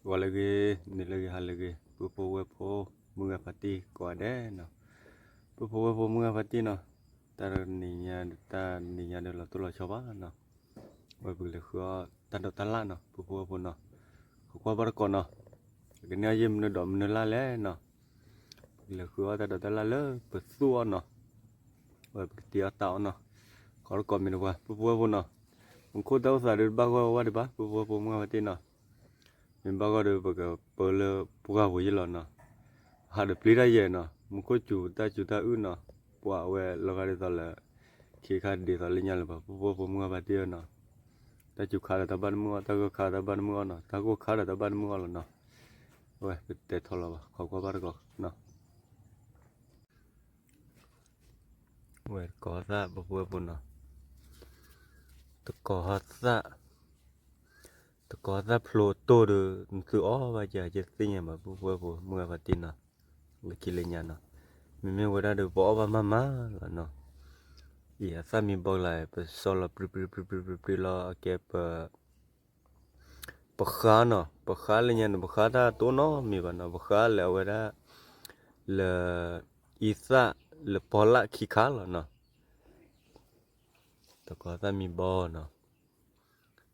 ဂီၤလၢအဂ့ၤ, နံၤလၢအဂ့ၤ, ဟါလၢအဂ့ၤ, ပုၢ်ဖိဝဲၢ်ဖိ မုၢ်ဂၤဖါတံၢ်ကိးဂၤဒဲးနီၤ, ပုၢ်ဖိဝဲၢ်ဖိမုၢ်ဂၤဖါတံၢ်နီၤ, တၢ်တနံၤညါ တၢ်နံၤညါဒီးလီၤတိၢ်လီၤဆီဘၣ်နီၤ, ဝဲပကလဲၤဃုအီၣ်တၢ်ဒိးတၢ်လၣ်နီၤ, ပုၢ်ဖိဝဲၢ်ဖိနီၤ, ခိးကွၢ်ဘၣ်တကိးနီၤ, ကန့ၢ်အီၣ်ယဲၢ်မနုၤဒီးမနုၤလၢ်လဲၣ်နီၤ, ပကလဲၤဃုအီၣ်တၢ်ဒိးတၢ်လၣ်လၢပသူၣ်အီၣ်နီၤ, ဝဲပကတ့အီၣ်တၢ်အီၣ်နီၤ, ခိးတကိးမ့ၢ်တပှၤ ပုၢ်ဖိဝဲၢ်ဖိနီၤ, မူခိၣ်တၢ်အိၣ်သးဒုးတဘၣ်ဂီၢ်ဝဲဒံးဘၣ် ပုၢ်ဖိဝဲၢ်ဖိမုၢ်ဂၤဖါတံၢ်နီၤ, မ့ၢ်ဘၣ်ဂီၢ်ဒီးပကပၢလၢပှၢ်ပူၤယဲၢ်လီၤနီၤ, ဟးဒီးပျံၤတၢ်ယဲၢ်နီၤ, မူခိၣ်စူၤတၢ်စူၤတၢ်အုၣ်နီၤ, ပှၤအဝဲလီၤဂာ်ဒ်သိးလၢ ခ့ခါဒ်သိးလၢညါလၢၤဘၣ် ပုၢ်ဖိဝဲၢ်ဖိမုၢ်ဂၤဖါတံၢ်နီၤ, တၢ်စူၤခါဒီးတၢ်ဘၣ်တမုာ်အီၣ်, တၢ်ဂိၢ်ခါဒီးတၢ်ဘၣ်တမုာ်အီၣ်နီၤ, တၢ်ဂိၢ်ခါဒီးတၢ်ဘၣ်တမုာ်အီၣ်လီၤနီၤ, အဝဲပတဲထီလီၤဘၣ် ခိးကွၢ်ဘၣ်တကိးနီၤ ဝဲတကိးသၣ် ပုၢ်ဖိဝဲၢ်ဖိနီၤ, တကိးသၣ်, တကိးသၣ်ဖျိတိၢ်ဒီး နသုအီၣ်ဘၣ်ယၤ ယသ့ၣ်ညါဘၣ် ပုၢ်ဖိဝဲၢ်ဖိမုၢ်ဂၤဖါတံၢ်နီၤ, လၢခံလၢညါနီၤ, မ့မ့ၢ်ဝဲဒၣ်ဒီးပအီၣ်ဘၣ်မးမးလီၤနီၤ, အံၤအသၣ်မံဘီကလါ ပစီလီၤပြံပြံပြံပြံပြံပြံလီၤ အကဲပ ပဃါနီၤ, ပဃါလၢညါန့ၣ် ပဃါတၢ်တအိၣ်နီတမံၤဘၣ်နီၤ, ပဃါလၢအဝဲဒၣ် လၢ အံသၣ် လၢပီလၣ်ခံခါလီၤနီၤ, တကိးသၣ်မံဘီနီၤ,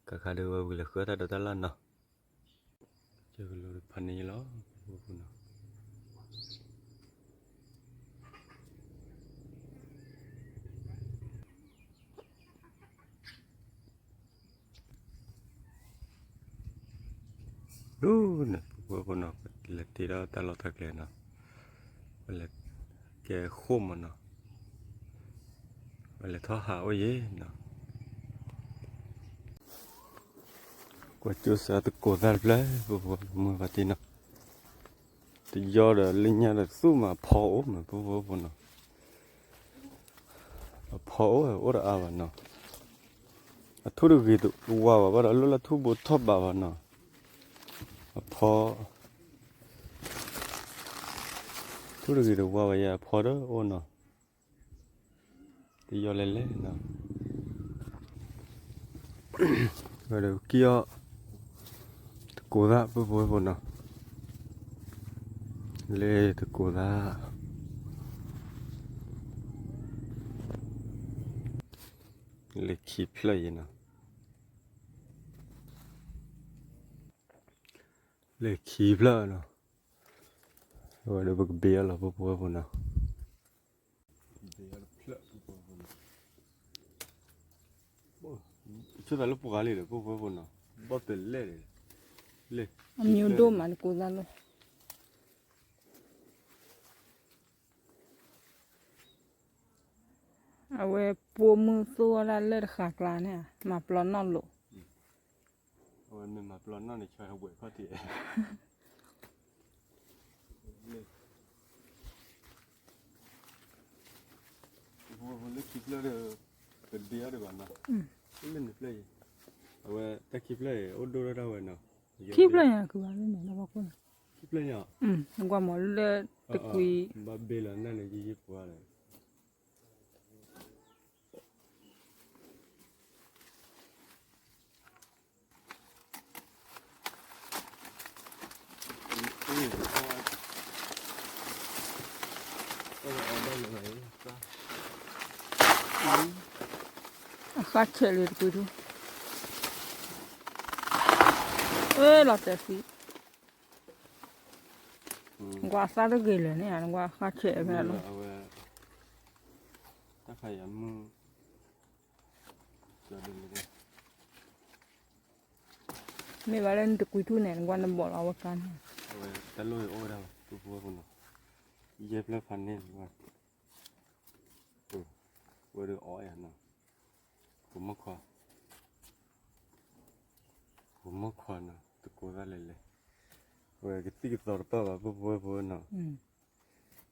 ကခါဒုးဝဲပကလဲၤဃုအီၣ်တၢ်ဒိးတၢ်လၣ်နီၤ, ကကလိၤဖးန့ၣ်လီၤ ပုၢ်ဖိဝဲၢ်ဖိနီၤ ဒ်န့ၣ် ပုၢ်ဖိဝဲၢ်ဖိနီၤ, ပလဲၤတ့ထီၣ်တၢ်လီၢ်တၢ်ကျဲနီၤ, ပလဲၤကဲဃိၣ်မးနီၤ, ပလဲၤထီၣ်ဟးအိၣ်ယဲၢ်နီၤ, ကွၢ်ကၠိစၢၤတကိးသၣ်တဖျၢၣ် ပုၢ်ဖိဝဲၢ်ဖိမုၢ်ဂၤဖါတံၢ်နီၤ, တယီဒီးလၢညါဒီးသူၣ်မး အဖီအိၣ်မး ပုၢ်ဖိဝဲၢ်ဖိနီၤ, အဖီအိၣ် အိၣ်တအါဘၣ်နီၤ, အထူၣ်တဂ့ၤတဝါဘၣ်ဘၣ်ဒီး အလိၣ်လၢထူၣ်ဘိထီၣ်ဘးဘၣ်နီၤ, အဖီ ထူၣ်တဂ့ၤတဝါဘၣ်ယဲၢ်အဖီဒီးအိၣ်နီၤ, တယီလဲၤလဲၣ်နီၤ, ဝဲဒီးကံၢ်အီၣ် တကိးသၣ် ပုၢ်ဖိဝဲၢ်ဖိနီၤ, လၢတကိးသၣ် လၢခံဖျၢၣ်အံၤနီၤ, လၢခံဖျၢၣ်နီၤ, အဝဲဒီးပကဘ့အီၣ်လီၤ ပုၢ်ဖိဝဲၢ်ဖိနီၤ, ဘ့အီၣ်တဖျၢၣ် ပုၢ်ဖိဝဲၢ်ဖိနီၤ, ဆိသးလၢပှၤလံဒီး ပုၢ်ဖိဝဲၢ်ဖိနီၤ, ဘီၣ်ပဲၤလဲၣ်ဒီး, လၢ အမံၤဒိၣ်မးတကိးသၣ်လီၤ အဝဲပိာ်မုၣ်သိၣ်ဝဲဒၣ်လၢတဃာ်ကျါန့ၣ် မၤပျီနီၣ်လိာ်, အဝဲမ့ၢ်မၤပျီနီၣ်န့ၣ် ဆီဟဲဝဲခီၣ်ထံး, လၢခံဖျၢၣ်ဒီး ပဒ့အီၣ်ဒံးဘၣ်နီၤ, လၢန့ၣ်ဖျၢၣ်အံၤ, အဝဲတၢ်ခံဖျၢၣ်အံၤ အိၣ်ဒိၣ်ထီၣ်ဒၣ်ဝဲနီၤ, ခံဖျၢၣ်ညါကဘၣ်လၢန့ၣ်လၢဘၣ်ခိၣ်န့ၣ်, ခံဖျၢၣ်ညါ, ကွၢ်မးလၢတကွံ, ဘၣ်ဘ့လီၤနၢ်န့ၣ် ယယပှၤဒီး အဃါဆဲးလၢတကွံထူ, အလီၤတဲာ်သံ, ကွၢ်သၣ်တဂ့ၤလၢာ်န့ၣ် ကွၢ်ဃါဆဲးဖဲလီၤ, အဝဲ တၢ်ခါအံၤအမုၢ် မ့ၢ်ဘၣ်လၢနတကွံထူၣ်န့ၣ် နကွၢ်နဘီၣ်လီၤအဝဲကါန့ၣ်, အဝဲတၢ်လိၣ်အံၤအိၣ်ဝဲဒၣ်လီၤ ပုၢ်ဖိဝဲၢ်ဖိနီၤ, ယဲၢ်ဖျၢၣ်ဖးန့ၢ်လီၤ, ဝဲဒၣ်အီၣ်ယၤနီၤ, ပမီၢ်ခွါ ပမီၢ်ခွါနီၤ တကိးသၣ်လဲၤလဲၤ, အဝဲကသံၣ်ကသီတပၣ်ဘၣ် ပုၢ်ဖိဝဲၢ်ဖိနီၤ,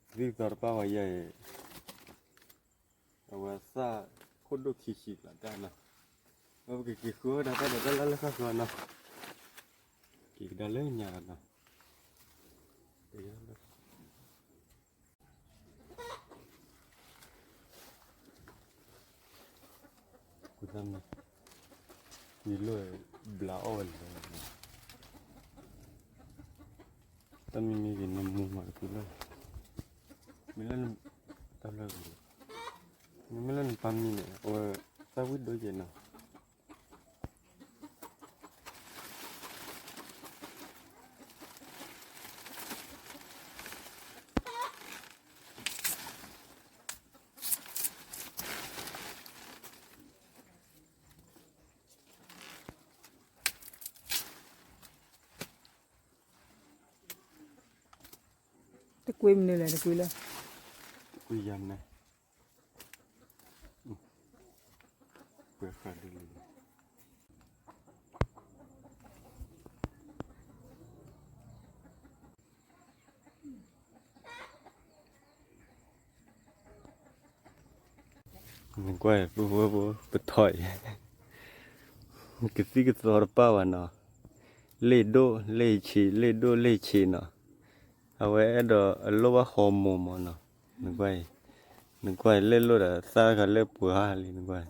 ကသံၣ်ကသီတပၣ်ဝဲယဲၢ်အံၤ အဝဲသၣ်ခိၣ်ဒိၣ်ခံဆံကျါတၢ်နီၤ, အဝဲပကက့ၤဃုဝဲဒၣ်တၢ်ဒိးတၢ်လၢ်လၢဃၣ်ဃၢၤနီၤ, က့ၤကဒါလၢညါလီၤနီၤ, ကူသၣ်မံ, ယလိၣ်ဘျးအီၣ်ဝဲလၢာ်, တၢ်မံမံဂ့ၤ နမူမၤတပူၤလၢ, မ့ၢ်လၢန, တၢ်လၢဂ့ၤ, မ့မ့ၢ်လၢနပၢ်မံန့ၣ် အဝဲသၣ်ဝံၣ်ဒိၣ်ယဲၢ်နီၤ. တကွ့မနုၤလဲၣ် တကွ့လၢ, တကွ့ယၤနဲ, ကွဲဃာ်ဒ်လံ. နကွၢ် ပဖိပဖိ ပထီၣ်အံၤ ကသံၣ်ကသီတပၣ်ဘၣ်နီၤ, လ့ၣ်ဒိၣ်လ့ၣ်ဆံး လ့ၣ်ဒိၣ်လ့ၣ်ဆံးနီၤ, အဝဲအဲၣ်ဒိးအလိၣ်ဘၣ် hormone မးနီၤ, နကွၢ်အံၤ, နကွၢ်အံၤ လ့ၣ်လိၣ်ဒီးသၣ်တခါလၢပှဲၤဟါလံ နကွၢ်,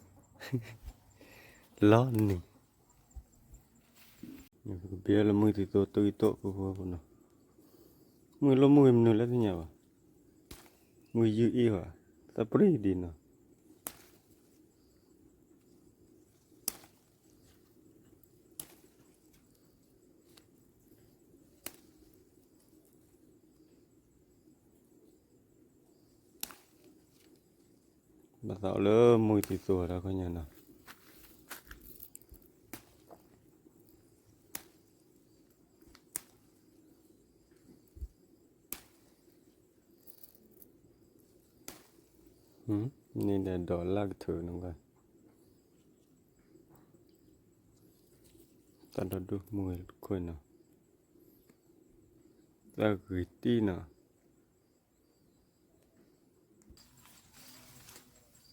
လီၤနံၤ ပကဘ့လၢမုၢ်သံသိတိၣ်အံၤတိၣ် ပဖိပဖိနီၤ, မုၢ်လိၣ်မုၢ်ဂ့ၤမနုၤလၢသ့ၣ်ညါဘၣ်, မုၢ်ယုၢ်အ့ၣ်ဘၣ်, သးပှ့ၤဒံးနီၤ. ဘၣ်သးအိၣ်လၢမုၢ်သံသိတၢ်ခီညါနီၤ, န့ၣ်ဒီးဒိးလၢကထုးနကွၢ်, တၢ်ဒီဒူၣ်မုၢ်ဂ့ၤတခိၣ်နီၤ, တၢ်ဂ့ၤတံၢ်နီၤ.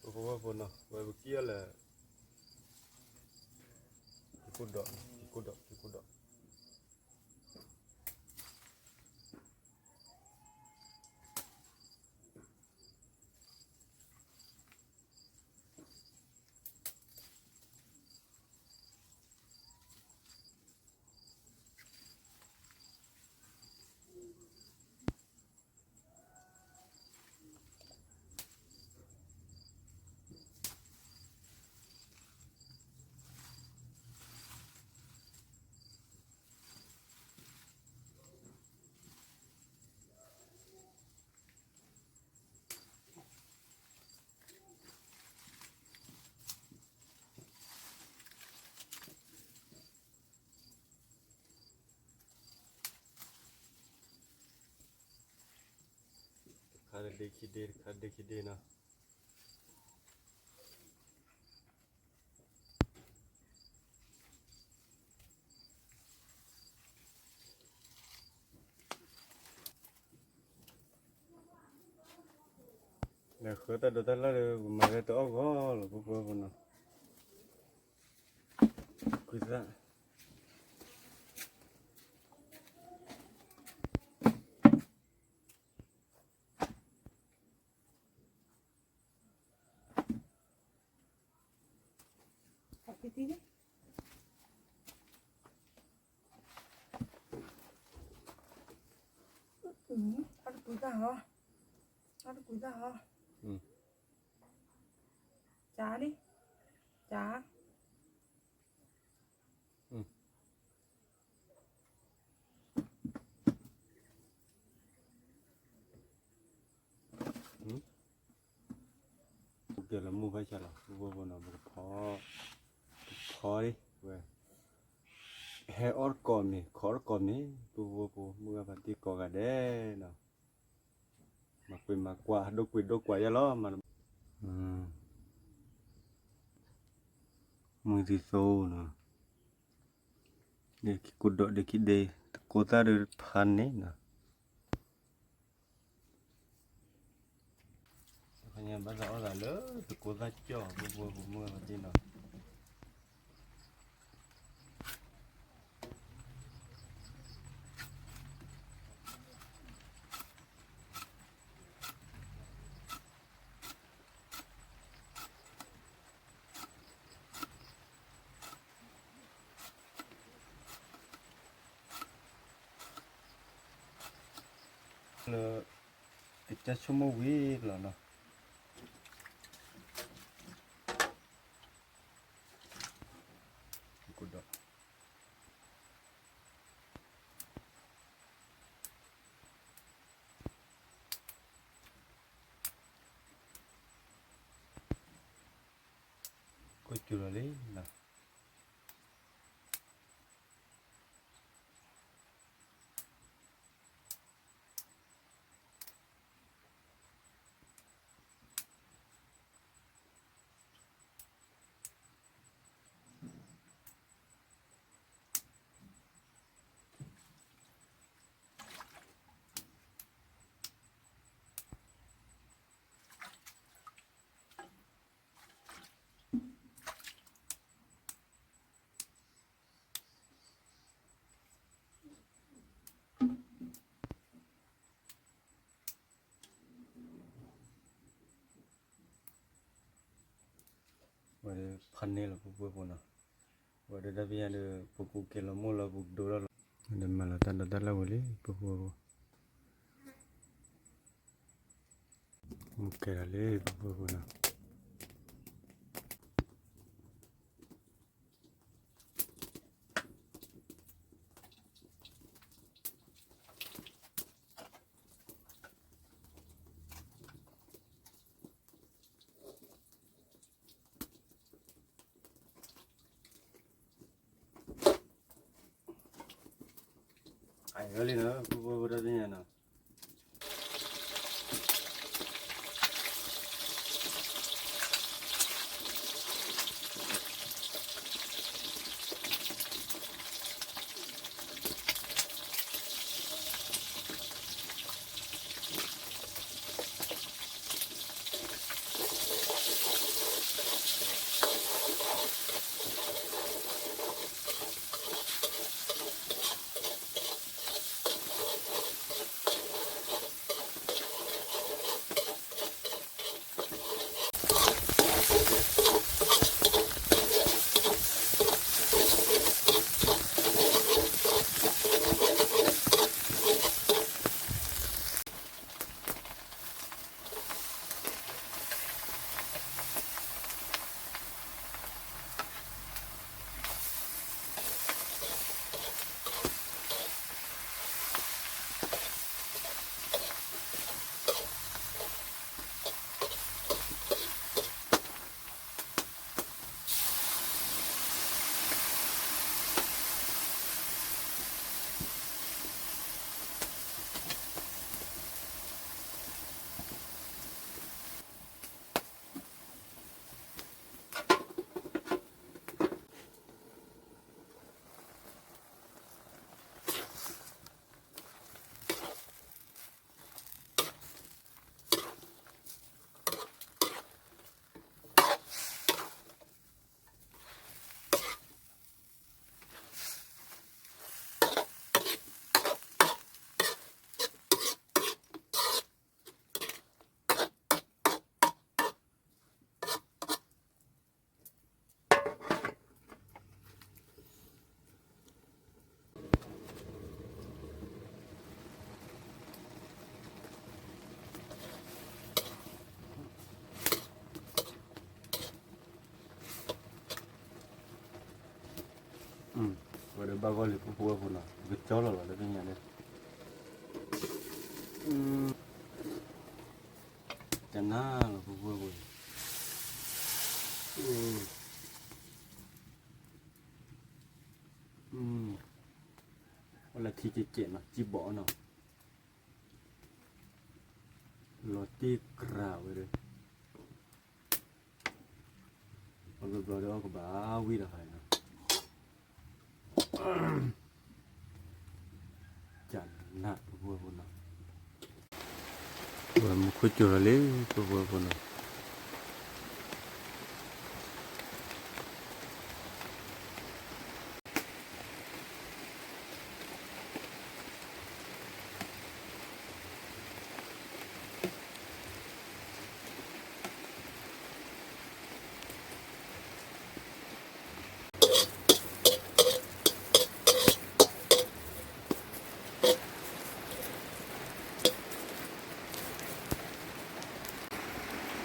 ပဖိပဖိနီၤ ဝဲပကံၣ်အီၤလၢ ကံၢ်ကိၣ်ဒီး ကံၢ်ကိၣ်ဒီး ကံၢ်ကိၣ်ဒီး တခါတဒ့ခံဒ့ တခါတဒ့ခံဒ့နီၤ. လဲၤဃၢတၢ်ဒိးတၢ်လၢ်ဒီး ကမၤလၢတအီၣ်ဂီၢ်လီၤ ပဖိပဖိနီၤ. ကွံာ်သၣ် အတကွံာ်တၢ်ဟီ, အတကွံာ်တၢ်ဟီ, ကၢ်လံ, ကၢ် ကဲလီၤမုၢ်ဖးဆါလီၤ ပဖိပဖိနီၤ ပကဖီ, ကဖီဒံးဝဲ, ဟဲအီၣ်တကိးမ့ၢ် ခိးတကိးမ့ၢ် ပဖိပဖိ မုၢ်ဂၤဖါတံၢ်ကိးဂၤဒဲးနီၤ, မၤကွံာ်မၤကွၢ် ဒိၣ်ကွံာ်ဒိၣ်ကွၢ်ယဲလီၤ, မုၢ်သံသိနီၤ, ဒ့ခံကိၣ်ဒီးဒ့ခံဒ့ တကိးသၣ်ဒုးဖးန့ၣ်နီၤ. ခီညါဘၣ်သးအီၣ်သးလၢတကိးသၣ်ကၠီၣ် ပဖိပဖိ မုၢ်ဂၤဖါတံၢ်နီၤ. လၢ ကစၢ်ဆိကမိၣ်ဝံၤလီၤနီၤ. ကိၣ်စူၤလီၤလံနီၤ. ဝဲဖးန့ၢ်လီၤ ပူဖိဖိနီၤ. ဝဲဒီးတၢ်ဖဲညါဒီး ပကူကဲၤလီၤမိၢ်လီၤ ပကဒိထီၣ်လီၤ. ဒီးမၤလီၤတၢ်ဒိးတၢ်လၢ်ဝံၤလံ ပူဖိဖိ. မူကဲၤဒီးလံ ပူဖိဖိနီၤ. အဝဲလံနီၤ ပူဖိဖိ တၢ်သ့ၣ်ညါနီၤ. ဝဲဒီးဘၣ်ဂီၢ်လံ ပူဖိဝဲဖိနီၤ ပကကၠီလီၤလီၤလၢပညါန့ၣ် ကနၣ်လီၤ ပူဖိဝဲဖိ အလၢခံကဲးကဲးနီၤ ကံဘီနီၤ လီၤတံၢ်ကြၤဝဲဒီး အဘျီဘျီဒီးအီၣ်ကဘၣ်ဝံၣ်ဒီးဟါနီၤ ကနၣ်ပူဖိဝဲဖိနီၤ ဝဲမူခိၣ်စူၤလီၤလံ ပူဖိဝဲဖိနီၤ. ပ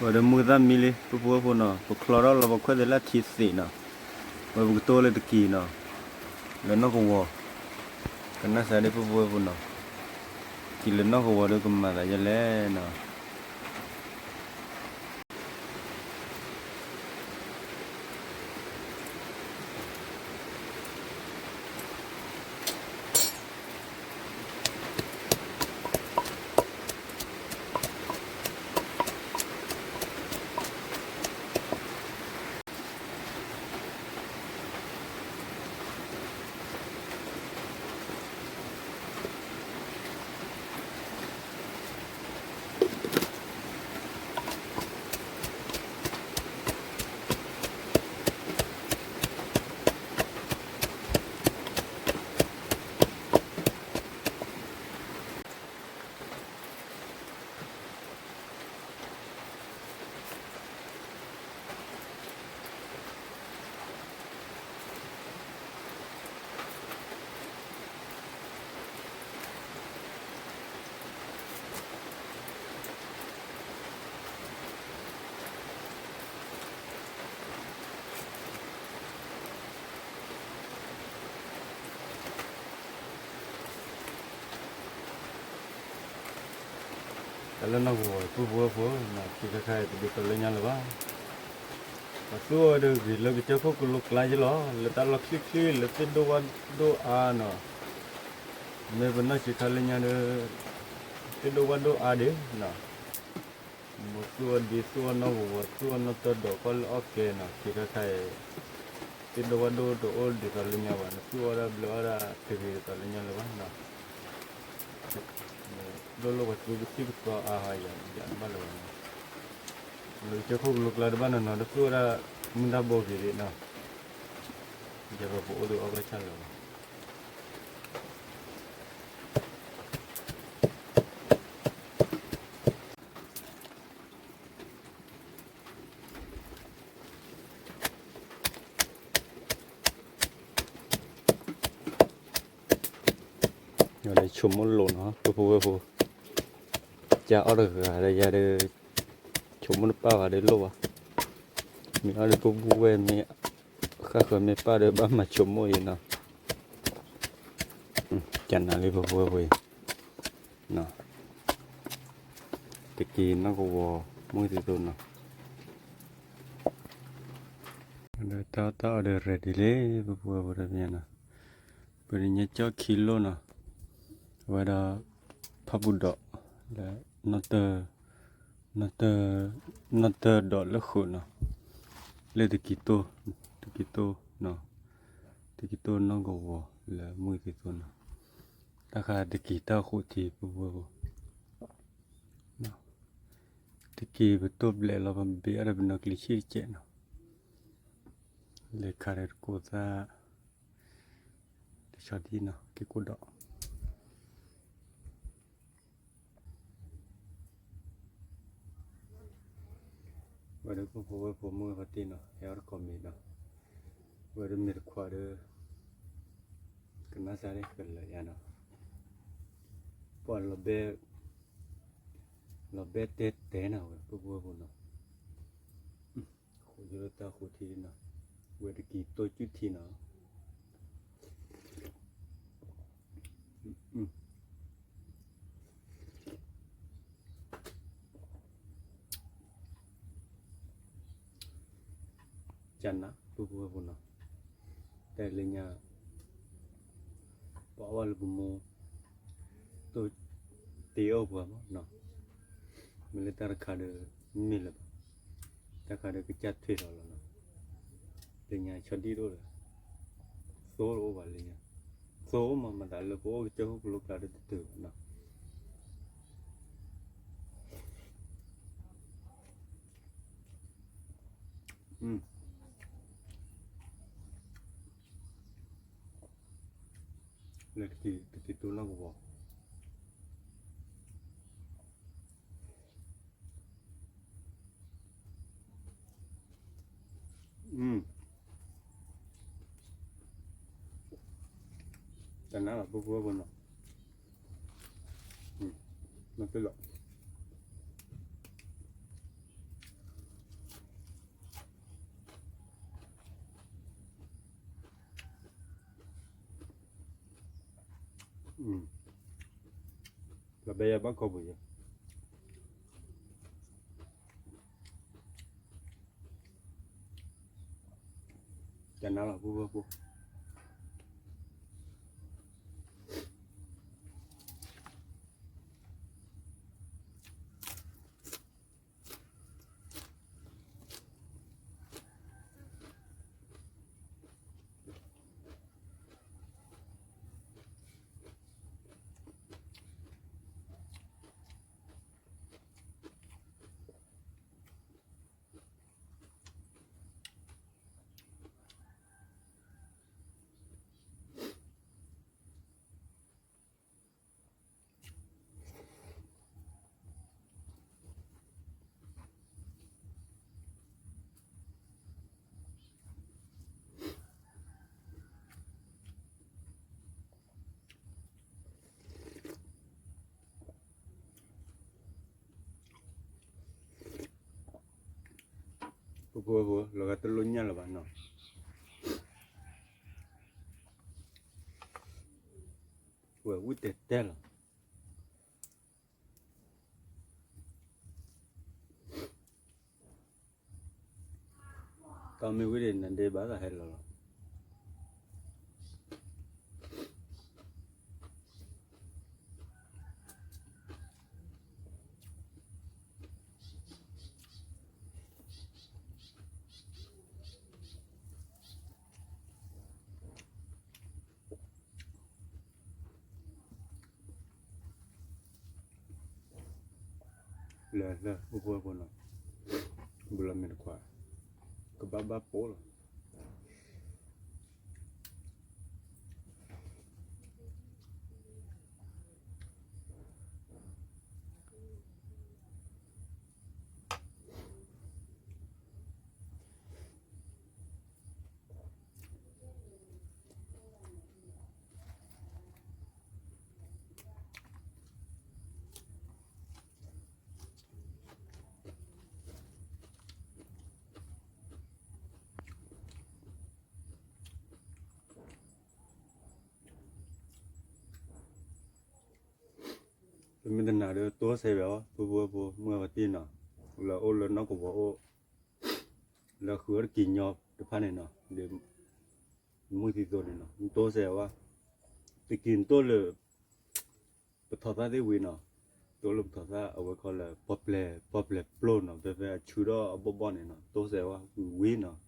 ပှၤဒီးမုၢ်သၣ်မံလံ ပုၢ်ဖိဝဲၢ်ဖိနီၤ, ပချီထီၣ်လီၤပခွဲးသ့ၣ်လၢထံသ့ၣ်နီၤ, ဝဲပကတိၢ်လၢတကံၤနီၤ, လၢနီၢ်ကဝီၤ, ကနၣ်စၢ်ဒ်ပုၢ်ဖိဝဲၢ်ဖိနီၤ, ကံၤလၢနီၢ်ကဝီၤဒီးကမၤသးယဲလဲၣ်နီၤ. တၢ်လၢနီၢ်ကဝီၤ ပုၢ်ဖိဝဲၢ်ဖိ, ခံခါခါအံၤတဒ်သိးလၢညါလၢၤဘၣ်. ပသူအီၤဒီးဂ့ၤလၢကစၢၢ်ခိၣ်ကလိကျါယလီၤ, လၢတၢ်လီၢ်ချံချံလၢသ့ၣ်ဒိၣ်ဝၣ်ဒိၣ်အါနီၤ, မ့ၢ်ပနီၢ်ဆံးခါလၢညါဒီး သ့ၣ်ဒိၣ်ဝၣ်ဒိၣ်အါဒံးနီၤ. မိၢ်သူအီၤဒ်သူအီၤနီၢ်ကဝီၤ သူအီၤနီၢ်တၢ်ဒီးကီၢ်လၢအီၣ်ကဲနီၤ, ခံခါခါအံၤ သ့ၣ်ဒိၣ်ဝၣ်ဒိၣ်တအိၣ်ဒ်သိးလၢညါဘၣ်, နသူအီၤဒၣ်ဘျၢအီၤဒၣ်တဂ့ၤဒ်သိးလၢညါလၢၤဘၣ်နီၤ. လိၣ်လိၣ်ပှၤသူကသံၣ်ကသီအါဟါယၤ ယၤတဘၣ်လၢၤဘၣ်နီၤ. လၢကစၢၢ်ခိၣ်ကလိကျါတဘၣ်နီၤနီၤ တသူအီၤဒၣ်မုၢ်တၢ်ဘိဂ့ၤဒံးနီၤ, ယၤပှၤပအိၣ်ဒီးအီၣ်ဘၣ်ဆၣ်လၢၤဘၣ်. ယဆိကမိၣ်လိာ်နီၤ ပုၢ်ဖိဝဲၢ်ဖိ, ကၢ်အီၣ်တဂၤဒီးယၤဒီး ဆိကမိၣ်တပၣ်ဘၣ်ဒီးလိၣ်ဘၣ်, မ့ၢ်အီၣ်ဒီးပုၢ်ဖိဝဲၢ်မ့ၢ် ဃၣ်ဃၢၤမ့ၢ်ပၣ်ဒီးဘၣ်မၤဆိကမိၣ်အံၤနီၤ. ကနၤလံပုၢ်ဖိဝဲၢ်ဖိအံၤ, တက့ၤနီၢ်ကဝီၤမုၢ်သ့ၣ်သိနီၤ. ဒီးတၢ်အီၣ်တၢ်အီဒီး ready လံ ပုၢ်ဖိဝဲၢ်ဖိတမ့ၢ်နီၤ, ပတညါကၠီၣ်ခံလိၣ်နီၤ, အဝဲဒၣ် ဖၣ်ပူၤဒီး လၢ နီၢ်တၢ် နီၢ်တၢ်ဒီးလၢဃုာ်နီၤ, လၢတကံၤတိၢ် တကံၤတိၢ်နီၤ, တကံၤတိၢ်နီၢ်ကဝီၤလၢမုၢ်သ့ၣ်သိနီၤ, တၢ်ဃးတကံၤတၢ်ဃိးထံ ပုၢ်ဖိဝဲၢ်ဖိ, တကံၤပတိၢ်ဘျဲးလီၤ ပဘ့အီၣ်ဒီးပနီၢ်ကျံဆံၣ်တကဲးနီၤ, လဲၤခးဒီးတကိးသၣ် တဆီဒံၣ်နီၤ က့ၤကိၢ်ဒီး ဝဲဒၣ်ပုၢ်ဖိဝဲၢ်ဖိမုၢ်ဂၤဖါတံၢ်နီၤ ဟဲအီၣ်တကိးမ့ၤနီၤ, ဝဲဒၣ်မ့ၤတခွးဒီး ကနၣ်စၢ်ဒၣ်ကလၢာ်ယါနီၤ, ပှၤလီၤဘဲ လီၤဘဲတဲတဲနီၤ ဝဲပုၢ်ဖိဝဲၢ်ဖိနီၤ, ဃိးယိလၢတၢ်ဃိးထံနီၤ, ဝဲတကံၤတိၢ်ကုၢ်ထံနီၤ. ကနၤ ပုၢ်ဖိဝဲၢ်ဖိနီၤ, တၢ်လၢညါ ပှၤအီၣ်လၢပမိၢ် တိၢ်တ့အီၣ်ပှၤမးနီၤ, မ့ၢ်လၢတၢ်တခါဒီး မ့ၢ်လၢၤဘၣ်, တၢ်ခါဒီးကစၢ်ထွဲလီၤလီၤနီၤ, လၢညါဆီဒံၣ်တအိၣ်လၢၤ, သိတအိၣ်ဘၣ်လၢညါ, သိမးမၤသးလၢပအိၣ်ကစၢၢ်ခိၣ်ကလိကျါဒီးတတုၤဘၣ်နီၤ. လၢတကံၤ တကံၤတိၢ်နီၢ်ကဝီၤ တၢ်နါလီၤပုၢ်ဖိဝဲၢ်ဖိနီၤ, မ့ၢ်တလီၤ, လီၤဘဲယၤဘၣ်ခီပူၤယဲ, ကနၣ်လီၤဖိဖိဖိ ဖိဖိဖိ လီၤဂာ်တလိၣ်ညၣ်လၢၤဘၣ်နီၤ, ဝဲဝံၣ်တဲတဲလီၤ. တၢ်မ့ၢ်ဝံၤဒ်နဒ့ဘၣ်သးဟဲလီၤလီၤ. လၢလၢအိၣ်ဖိဖိနီၤ, ဘူးလီၤမ့ၢ်တခွါ, ကဘၣ်ဘၣ်ပိာ်လီၤ. ပမ့ၢ်တနာ်ဒီးတိစဲးဝဲအီၤ ဖိဖိဖိ မုၢ်အဝဲတ့ၢ်နီၤ, လၢအိၣ်လၢနီၢ်ကဝီၤအိၣ် လၢဃုအီၣ်တက့ၤညီတဖၣ်န့ၣ်နီၤ, ဒီးမုၢ်သံသိးန့ၣ်နီၤ တိစဲးဝဲ, တက့ၤတိၢ်လၢ ပထီၣ်သၣ်သ့ၣ်ဝံၤနီၤ, တိၢ်လၢပထီၣ်သၣ်အဝဲခီလၢ ပီၣ်ပျဲၢ် ပီၣ်ပျဲၢ်ပျိၢ်နီၤ, ဖဲဖဲအဆူၣ်ထီၣ်အဘီၣ်ဘီၣ်န့ၣ်နီၤ တိစဲးဝဲဝံၤနီၤ.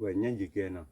ဝဲညါယံၤကဲနီၤ.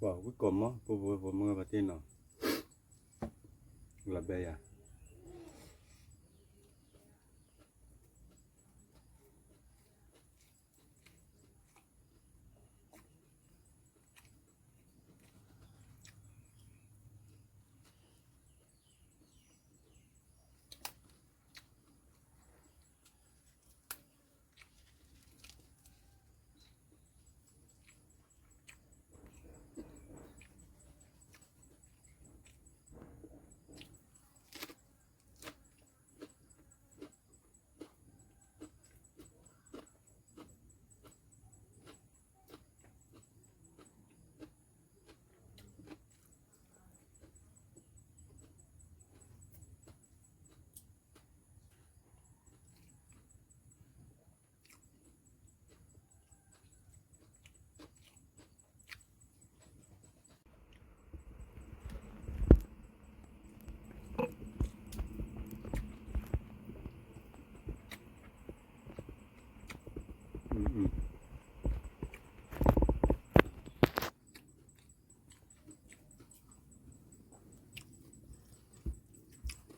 ဝံၣ်ကိးမီၤ ပဖိဝဲၢ်ဖိမုၣ်ဂၤဖါတံၢ်နီၤ, လီၤဘဲယၤ.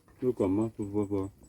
ဝံၣ်ကိးမီၤ ပဖိဝဲၢ်ဖိ.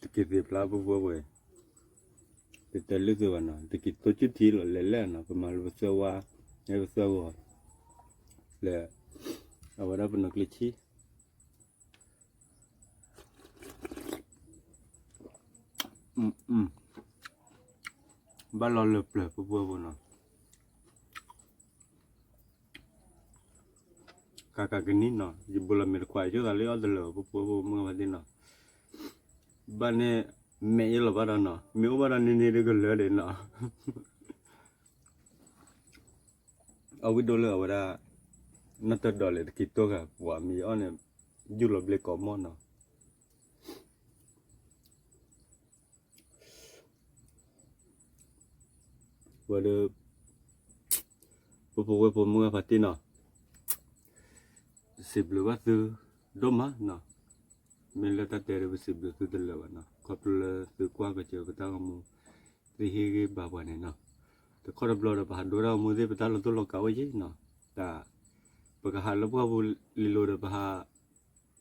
တက့ၤသ့ၣ်ဖျါပဖိဝဲၢ်, တတဲလုၢ်သုဘၣ်နီၤ, တက့ၤတိစ့ၢ်ထံလီၤလဲၤလဲၣ်နီၤ, ပမၤလၢပသၢဝါ, ပသၢဂီၤ, လဲၤ, အဝဲဒၣ်ပနီၢ်ကျ့ဆံ ဘၣ်လီၤလၢပျၢၤပဖိဝဲၢ်ဖိနီၤ, ကးကးကနံၤနီၤ, ယဘူးလီၤမ့ၢ်တခွး ယဆိသးလၢအီၣ်တလၢာ် ပဖိဝဲၢ်ဖိမုၣ်ဂၤဖါတံၢ်နီၤ, ဘၣ်န့ၣ် မဲာ်ယလီၤဘၣ်ဒီးနီၤ, မ့ၢ်အိၣ်ဘၣ်ဒီးန့ၢ်န့ၢ်ဒီးကလၢာ်ဒံးနီၤ. အဝံၣ်ဒိၣ်လၢအဝဲဒၣ် နီၢ်တၢ်ဒီးလဲၤတက့ၤတိၢ်ဃာ် ပှၤမံၤအီၣ်န့ၣ် ယူၢ်လီၤဘျ့ကိးမီၤနီၤ. ဝဲဒီး ပဖိဝဲၢ်ဖိမုၣ်ဂၤဖါတံၢ်နီၤ, စံးဘျုးဘၣ်သုဒိၣ်မးနီၤ, မ့ၢ်လၢတၢ်တဲဒီး ပစံးဘျုးသုတလၢာ်ဘၣ်နီၤ, ခီဖျိလၢသုကွၢ်ကစၢၤပတၢ်ဂီၤမူ သုဟ့ၣ်ဂံၢ်ဘါပှၤန့ၣ်နီၤ, တခီတဘျီဒီး ပဟးဒိတၢ်ဂီၤမူသ့ၣ် ပတၢ်လီၤတိၢ်လီၤကးအိၣ်ယံၤနီၤ, တၢ် ပကဟးလၢပှၢ်ပူၤလံၤလိၤဒီး ပဟး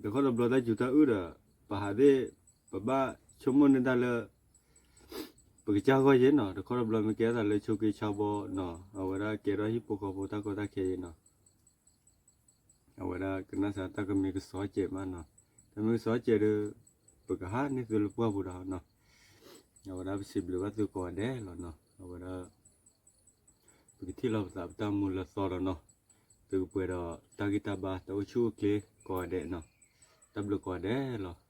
တခီတဘျီတၢ်စူၤတၢ်အုၣ်ဒီး ပဟးသ့ၣ် ပဘၣ်ဆိကမိၣ်န့ၢ်တၢ်လၢ ပကစၢ်ဂီၢ်ယဲနီၤ, တခီတဘျီမ့ၢ်ကဲထီၣ်သးလၢဆိက့ဆါဘီနီၤ, အဝဲဒၣ်ကဲထီၣ်ဟံၣ်ဖိဃီဖိတၢ်ကီတၢ်ခဲယဲနီၤ, အဝဲဒၣ်ကနၣ်စ့ၢ်တၢ်ကမ့ၢ်ကစီၣ်စဲးမးနီၤ, တၢ်မ့ၢ်ကစီၣ်စဲးဒီး ပကဟးန့ၢ်သုလၢပှၢ်ပူၤဒီးနီၤ, အဝဲဒၣ်ပစံးဘျုးဘၣ်သုကိးဂၤဒဲးလီၤနီၤ, အဝဲဒၣ် ပကထံၣ်လီၤပသးပတၢ်မူလၢသီဒီးနီၤ, သုကပှဲၤဒီးတၢ်ဂံၢ်တၢ်ဘါ တၢ်အိၣ်ဆူၣ်အိၣ်ချ့ကိးဂၤဒဲးနီၤ, တၢ်ဘျုးကိးဂၤဒဲးလီၤ.